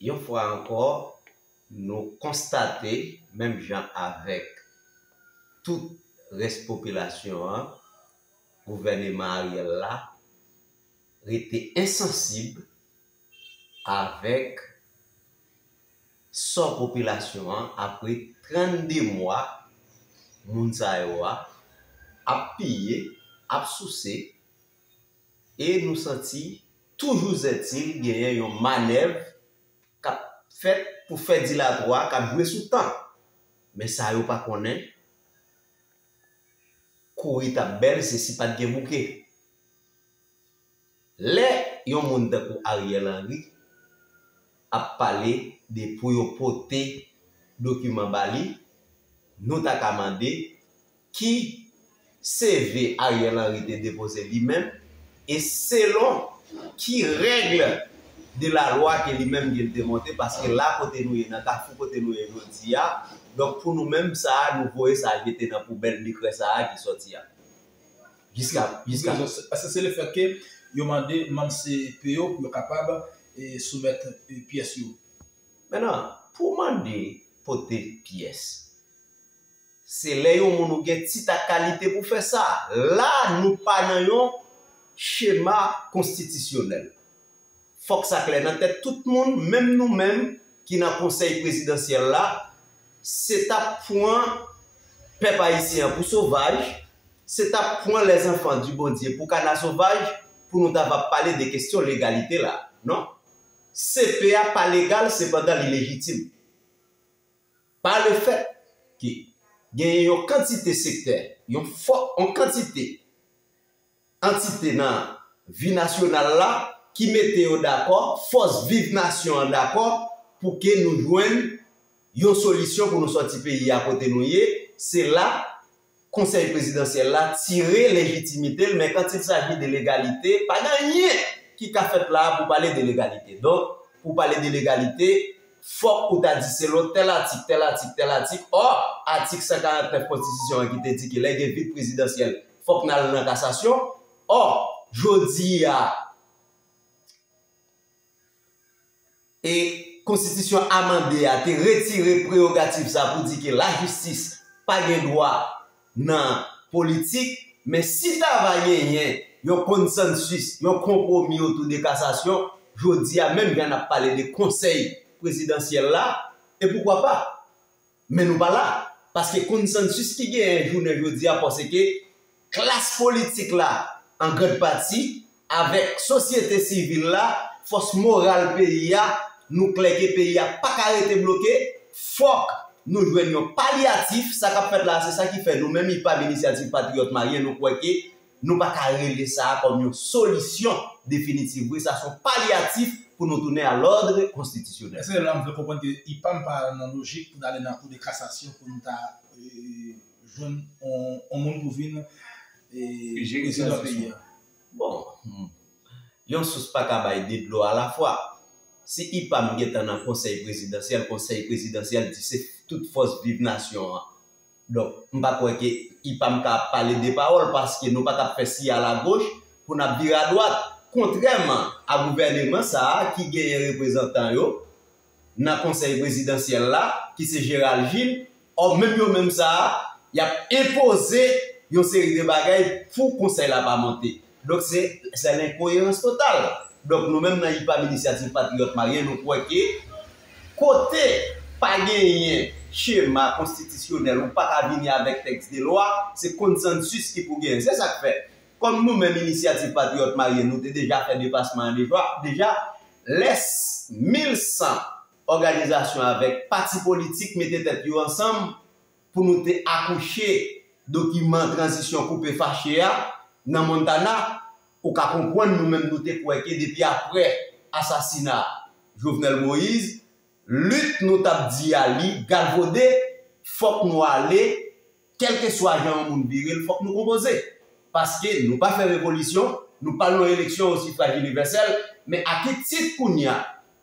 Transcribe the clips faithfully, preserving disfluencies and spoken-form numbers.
Yon fwa ankò, nou konstate, menm jan avèk tout rès popilasyon an, gouvèneman Ariel la rete ensansib avèk sò popilasyon an apre trannde mwa moun sa yo a ap piye, ap souse, e nou santi toujou zètil genyen yon manèv k ap fèt pou fè dilatwa k ap jwe sou tan. Men sa yo pa konnen, kouri t ap bèl se si pa t gen bouke. Lè yon moun tankou Ariel Henry ap pale de pou yo pote dokiman ba li, nou ta ka mande ki C V Ariel Henry te depoze li menm, e selon ki règ de la lwa ke li menm ke l te monte, paske la kote nou ye, nan kafou kote nou ye jodi a, donk pou nou menm sa a, nou voye sa jete nan poubèl dekrè sa a ki sòti a. Jiska, jiska. Paske se le fèt ke yo mande manm C P yo pou yo kapab e, soumèt e, pyès yo. Mentnan, pou mande pote pyès, se lè yon moun ou gen tit ak kalite pou fè sa. La, nou pa nan yon chema konstitisyonèl. Fòk sa klè nan tèt tout moun, menm nou menm ki nan konsèy prezidansyèl la, se t ap pran pèp ayisyen an pou sovaj, se t ap pran les enfants du Bondye pou kana sovaj, pou nou ta va pale de kesyon legalite la. Non. C P a pa legal, sepandan li lejitim. Pa le fèt ke genyen yon kantite sektè, yon fò, yon kantite antite nan vi nasyonal la ki mete yo dakò, fòs viv nasyon an dakò pou ke nou jwenn yon solisyon pou nou sòti peyi a kote nou ye, se la Konsèy prezidansyèl la tire lejitimite l, men quand il s'agit de legalite, pa gen anyen ki ka fèt la a pou pale de legalite. Donk, pou pale de legalite, fòk ou ta di selon tèl atik, tèl atik, tèl atik, ò, atik san karant nèf konstitisyon an ki te di ke lè gen vid prezidansyèl, fòk n al nan kasasyon, ò, jodi a, e konstitisyon amande a te retire prewogativ sa pou di ke lajistis pa gen dwa nan politik, men si ta va genyen yon konsansis, yon konpwomi otou de kasasyon, jodi a menm jan n ap pale de konsèy prezidansyèl la, e poukwa pa? Men nou pa la, paske konsansis ki genyen jounen jodi a, paske klas politik la, an grand pati, avèk sosyete sivil la, fòs moral peyi a, nou klè ke peyi a pa ka rete bloke, fòk nou jwenn yon palyatif, sa k ap fèt la a, se sa ki fè nou menm IPAM Inisyativ Patriyòt Maryen, nou kwè ke nou pa ka rele sa a kòm yon solisyon definitif vre, sa se yon palyatif pou nou tounen a lòd konstitisyonèl. Èske la m fè konprann ke IPAM pa nan lojik pou n ale nan kou de kasasyon pou n ta e, jwenn on, on moun pou vin e, prezidan peyi a? Bon, hmm. Yon sous pa ka bay de dlo alafwa. Si IPAM gentan nan konsèy prezidansyèl, konsèy prezidansyèl di se tout fòs viv nasyon an. Donk, m pa kwè ke IPAM ka ap pale de pawòl paske nou pa t ap fè siyal agoch pou n ap vire adwat. Kontrèman a gouvèneman sa a ki genyen reprezantan yo nan konsèy prezidansyèl la, ki se Gérald Gilles, ò, menm yo menm sa a, y ap enpoze yon seri de bagay pou konsèy la pa monte. Donk, se, se lenkoyerans total. Donk, nou menm nan IPAM Inisyativ Patriyòt Maryen, nou kwè ke kote pa genyen chema konstitisyonèl, ou pa ka vini avèk tèks de lwa, se konsansis ki pou genyen. Se sa k fè, kòm nou menm Inisyativ Patriyòt Maryen, nou te deja fè depasman an deja, deja, lè mil san òganizasyon avèk pati politik mete tèt yo ansanm pou nou te akouche dokiman tranzisyon koupe fache a nan Montana, ou ka konprann nou menm nou te kwè ke depi apre asasina Jovenel Moïse, lit nou t ap di a li galvode, fòk nou ale, kèlkeswa jan yon moun vire l, fòk nou konpoze. Paske nou pa fè revolisyon, nou pa nan yon eleksyon o sifraj inivèsèl, men a ki tit kounye a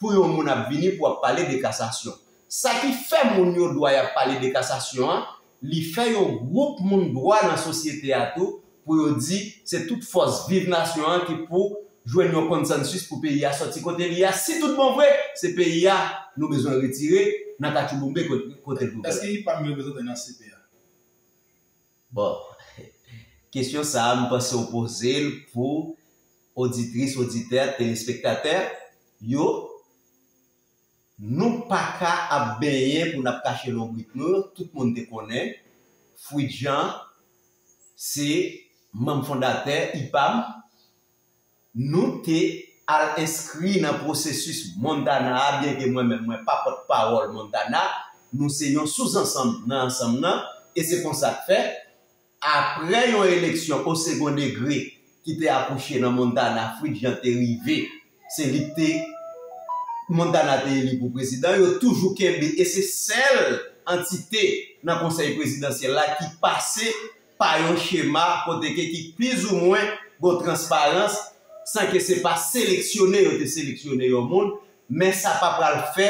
pou yon moun ap vini pou ap pale de kasasyon? Sa ki fè moun yo dwa y ap pale de kasasyon an, li fè yon gwoup moun dwa nan sosyete a tou pou yo di se tout fòs viv nasyon an ki pou jwenn yon konsansis pou peyi a sòti kote li a. Si tout bon vre, se peyi a nou bezwen retire nan katchouboumbe kote l pou fèt. Èske IPAM reprezante nan C P A? Bon, kesyon sa a, m panse w poze l pou oditris, oditè, telespektatè yo. Nou pa ka ap benyen pou n ap kache lonbrit nou. Tout moun te konnen Fritz Jean se manm fondatè IPAM. Nou te al enskri nan pwosesis Montana a, byenke mwen menm mwen pa pòtpawòl Montana, nou se yon souzansanm nan ansanm nan, e se konsa k fè, apre yon eleksyon o segon degre ki te akouche nan Montana, Fritz Jean te rive, se li k te, Montana te eli pou prezidan, yo toujou kenbe, e se sèl antite nan konsèy prezidansyèl la ki pase pa yon chema kote ke ki plizoumwen gon transparans, san ke se pa seleksyone yo te seleksyone yon moun, men sa pa pral fè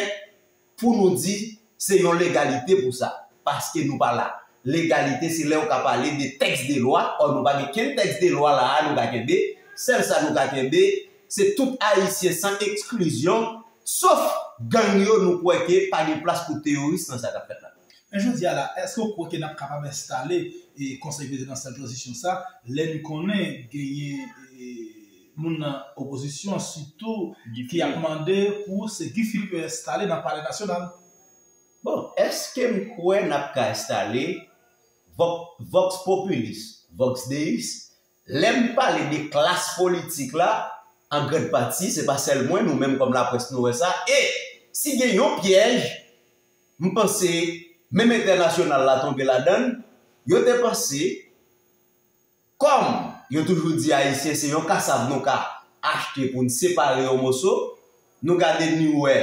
pou nou di se yon legalite pou sa, paske nou pa la. Legalite se lè w ka pale de tèks de lwa, ò nou pa gen kenn tèks de lwa la a nou ka kenbe, sèl sa nou ka kenbe, se tout Ayisyen san eksklizyon, sof gang yo nou kwè ke pa gen plas pou teyoris nan sa k ap fèt la. Men jodi a la, èske w kwè ke n ap kapab enstale e konsèy prezidansyèl tranzisyon sa, lè n konnen genyen e moun nan opozisyon sitou ki ap mande pou se Guy Philippe yo enstale nan palè nasyonal? Bon, èske m kwè n ap ka enstale Vox Populis, Vox Deis? Lè m pale de klas politik la, an grann pati, se pa sèl mwen, nou menm kòm laprès nou wè sa. E si gen yon pyèj, m panse menm entènasyonal la tonbe ladan l, yo te panse, kòm yo toujou di Ayisyen se yon kasav nou ka achte pou n separe yon moso, nou gade ni wè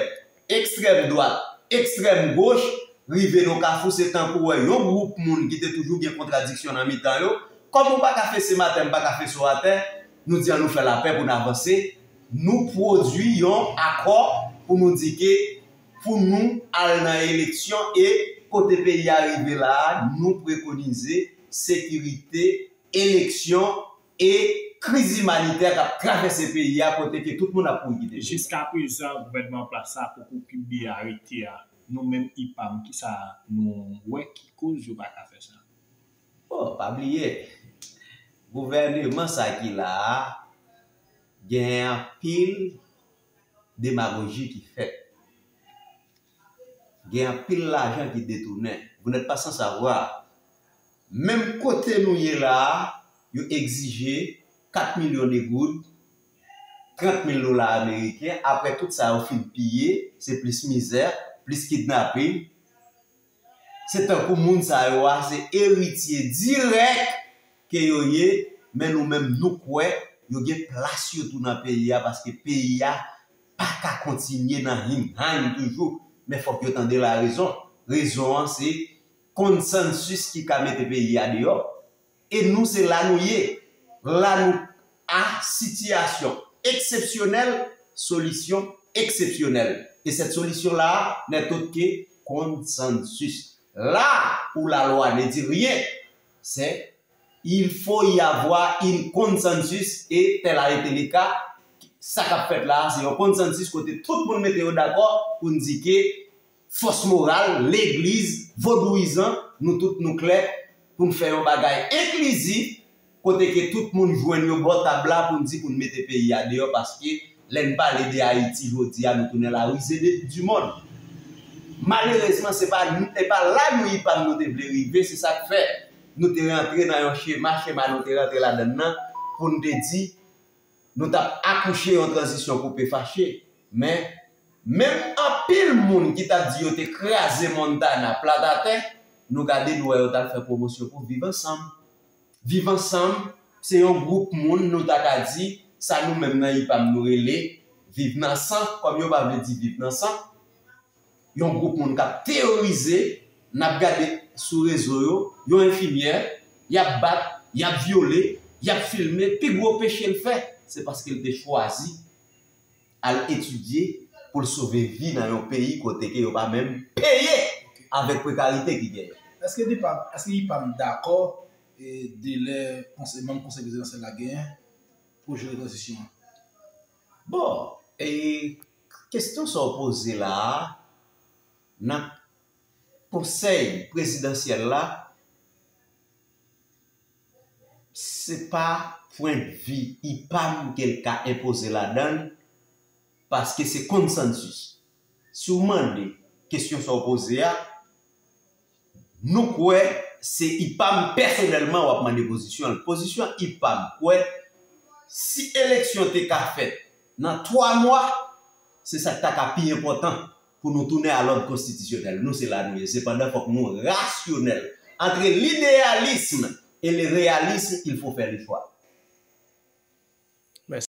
ekstrèm dwat, ekstrèm goch, rive nan kafou, se tankou wè yon gwoup moun ki te toujou gen kontradiksyon nan mitan yo. Kòm ou pa ka fese maten, m pa ka fese w atè, nou di an nou fè lapè pou n avanse, nou pwodui yon akò pou nou di ke pou nou al nan eleksyon e kote peyi a rive la a, nou prekonize sekirite, eleksyon e kriz imanitè k ap travèse peyi a kote ke tout moun ap kouri kite peyi a. Jiskaprezan, gouvènman an plas sa a poko pibliye arete a. Nou menm IPAM, kisa nou wè ki koz yo pa ka fè sa? Bon, pa bliye, gouvèneman sa ki la a, gen anpil demagoji ki fèt. Gen anpil lajan ki detounen. Vous n'êtes pas sans savoir. Menm kote nou ye la a, yo egzije kat milyon de goud, trant mil dola ameriken. Apre tout sa yo fin piye, se plis mizè, plis kidnaping. Se tankou moun sa yo a, se eritye dirèk ke yo ye, men nou menm nou kwè yo gen plas yo tou nan peyi a, paske peyi a pa ka kontinye nan hing-hang toujou, men fòk yo tande larezon. Rezon an se konsansis ki ka mete peyi a deyò. E nou se la nou ye. La nou a sitiyasyon eksepsyonèl, solisyon eksepsyonèl. E cette solution là n'est autre que consensus. Là où la loi ne dit rien, c'est il faut y avoir un consensus et tel a été le cas. Sa k ap fèt la a, se yon konsansis kote tout moun mete yo dakò pou n di ke fòs moral, legliz, vodouyizan, nou tout nou klè pou n fè yon bagay enklizif, kote ke tout moun jwenn yo bò tab la pou n di pou n mete peyi a deyò, paske lè n pale de Ayiti jodi a, nou tounen la risée de, du monde. Malerezman, se pa, se pa la nou IPAM nou te vle rive, se sa k fè nou te rantre nan yon chema, chema nou te rantre ladan l nan, pou n te di, nou t ap akouche yon tranzisyon koupe fache. Men, menm anpil moun ki t ap di yo te kraze Montana plat atè, nou gade nou wè yo t al fè pwomosyon pou Viv Ansanm. Viv Ansanm, se yon gwoup moun nou ta ka di, sa nou menm nan IPAM nou rele Viv nan san, kòm yo pa vle di Viv nan san. Yon gwoup moun k ap teyorize, n ap gade sou rezo yo, yon enfimyè, y ap bat, y ap vyole, y ap filme, pi gwo peche l fè, se paske l te chwazi al etidye pou l sove vi nan yon peyi kote ke yo pa menm peye avèk prekarite ki genyen. Èske IPAM, èske IPAM dakò e de lè konsèy, manm konsèy prezidansyèl la genyen pou jere tranzisyon an? Bon, e kesyon sa w poze la a, nan konsèy prezidansyèl la, se pa pwennvi IPAM ke l ka enpoze ladan l, paske se konsansis. Si w mande kesyon sa w poze a, nou kwè se IPAM pèsonèlman w ap mande pozisyon l. Pozisyon IPAM kwè si eleksyon te ka fèt nan twa mwa, se sa k ta ka pi enpòtan pou nou tounen a lòd konstitisyonèl. Nou se la nou ye. Sepandan, fòk nou rasyonèl. Entre l'idéalisme et le réalisme, il faut faire le choix.